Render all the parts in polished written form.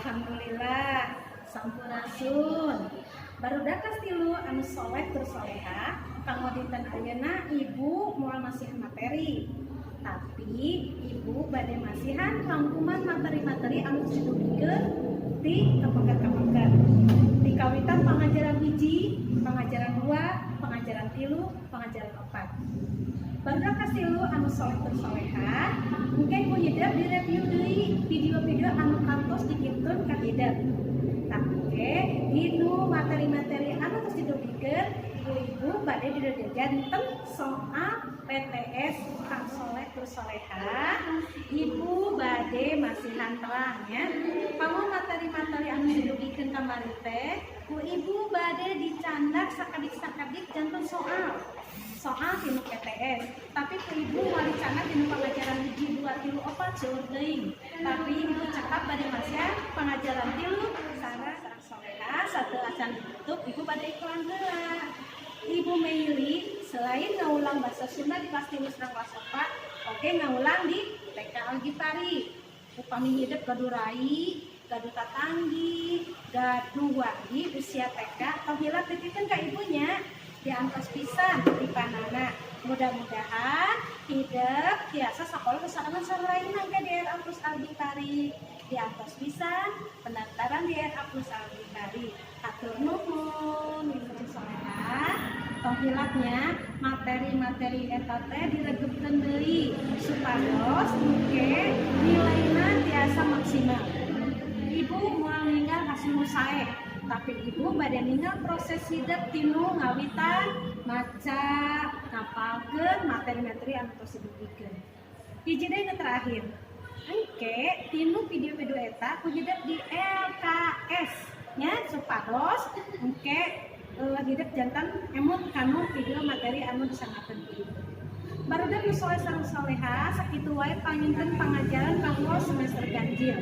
Alhamdulillah, sampurasun. Barudak kelas 3 anu soleh tur soleha, kanggo dinten ayeuna Ibu moal masihan materi. Tapi Ibu bade masihan rangkuman materi-materi anu didugikeun ti kapengker-kapengker. Di kawitan pangajaran 1, pangajaran 2, pangajaran 3, pangajaran 4. Barudak kelas 3 anu soleh tur soleha, mungkin ku hidep direview deui video-video anu kantos dikintun ka hidep. Tapi dinu materi-materi anu tos didugikeun, ibu-ibu bade dijanten soal PTS. Kang soleh tur soleha, Ibu bade masihan terang ya. Kanggo materi-materi anu didugikeun kamari teh, ku Ibu bade dicandak sakedik-sakedik janten soal soal tinu PTS. Tapi ku Ibu moal dicandak tinu pengajaran 1, 2, 3, 4, seueur teuing. Tapi Ibu cekap bade masihan pengajaran 3 sareng sareng soleha. Sateuacan ditutup, Ibu bade iklan heula. Ibu Meili selain ngaulang bahasa Sunda di kelas 3 sareng kelas 4, oke ngaulang di TK Algifari. Upami hidep gaduh rai, gaduh tatanggi, gaduh wargi usia TK, tong hilap titipkeun ka ibunya, diantos pisan di panana. Mudah-mudahan hidep tiasa sekolah sasarengan sareng raina ke di RA Plus Algifari. Diantos pisan pendaftaran di RA Plus Algifari. Hatur nuhun, Ibu soleha. Tong hilapnya materi-materi eta teh diregepkeun deui supados engke nilaina tiasa maksimal. Ibu moal ningal hasil nu sae, tapi Ibu bade ningal proses hidep tinu ngawitan maca, ngapalkeun materi-materi anu tos didugikeun. Hiji deui nu terakhir. Engke tinu video-video eta ku hidep di LKS nya, supados engke hidep janten emut kanu video materi anu disanggakeun ku Ibu. Barudak nu soleh sareng soleha, sakitu wae panginten pangajaran kanggo semester ganjil.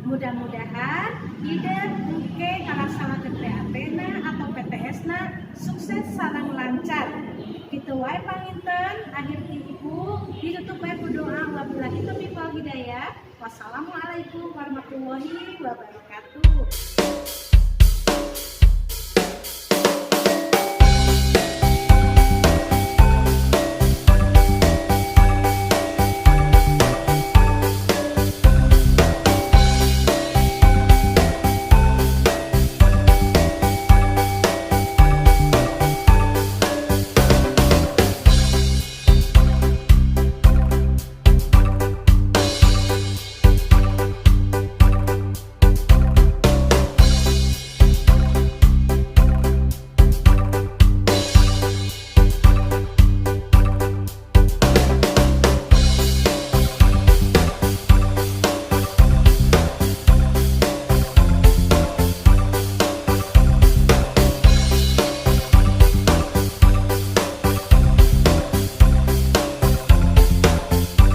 Mudah-mudahan hidep engke ngalaksanakeun PAT na atau PTS na sukses sareng lancar. Kitu wae panginten akhir ti Ibu, ditutup wae ku doa, wabillahi taufiq wal hidayah. Wassalamualaikum warahmatullahi wabarakatuh.